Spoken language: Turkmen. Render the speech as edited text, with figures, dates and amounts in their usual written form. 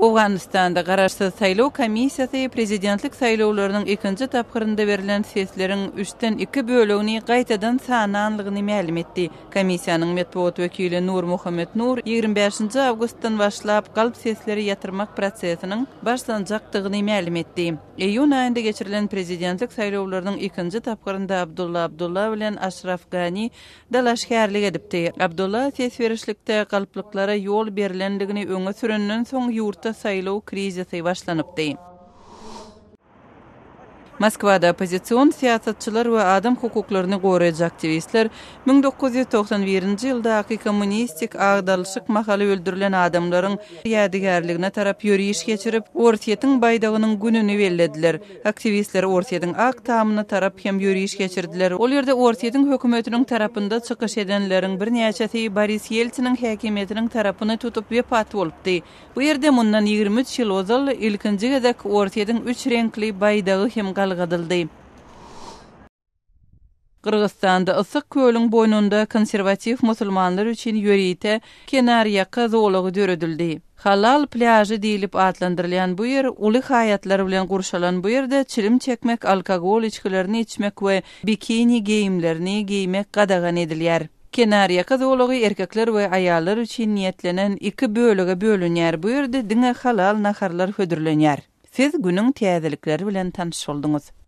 Owganystanda garaşsyz saýlaw komissiýasy prezidentlik saýlawlarynyň ikinji tapgyrynda berlen sesleriň üçden iki bölegini gaýtadan sananlygyny mälim etdi. Komissiýanyň metbugat wekili Nur Muhammed Nur 25-nji awgustdan başlap galp sesleri ýatyrmak prosesiniň başlanjakdygyny mälim etdi. Iýun aýynda geçirilen prezidentlik saýlawlarynyň ikinji tapgyrynda Abdulla Abdulla bilen Aşraf Gani dalaşgärlik edipdi. Abdulla ses berişlikde galplyklara ýol berlendigini öňe sürenden soň ýurtda saýlaw krizisi başlanypdy. Moskwada oppozision syýasatçylar we adam hukuklaryny goraýjy aktiwistler 1991-nji ýyldaky kommunistik agdarylyşyk mahaly öldürilen adamlaryň ýadygärligine tarap ýöriş geçirip, Orsýetiň baýdagynyň gününi bellediler. Aktiwistler Orsýetiň Ak Tamyna tarap hem ýöriş geçirdiler. Ol ýerde Orsýetiň hökümetiniň tarapynda çykyş edenleriň birnäçesi Boris Ýeltsiniň häkimiýetiniň tarapyny tutup wepat bolupdy. Bu ýerde mundan 23 ýyl ozal ilkinji gezek Orsýetiň üç reňkli baýdagy hem galgadyldy. Gyrgyzystanda Yssyk kölüň boýnunda konserwatiw musulmanlar üçin ýörite kenarýaka zolagy döredildi. Halal plýažy diýlip atlandyrylýan bu ýer uly haýatlar bilen gurşalan bu ýerde çilim çekmek, alkogol içgilerini içmek we bikini geýimlerini geýmek gadagan edilýär. Kenarýaka zolagy erkekler we aýallar üçin niýetlenen iki bölege bölünýär, bu ýerde diňe halal naharlar hödürlenýär. Siz günüň täzelikleri bilen tanyş bolduňyz.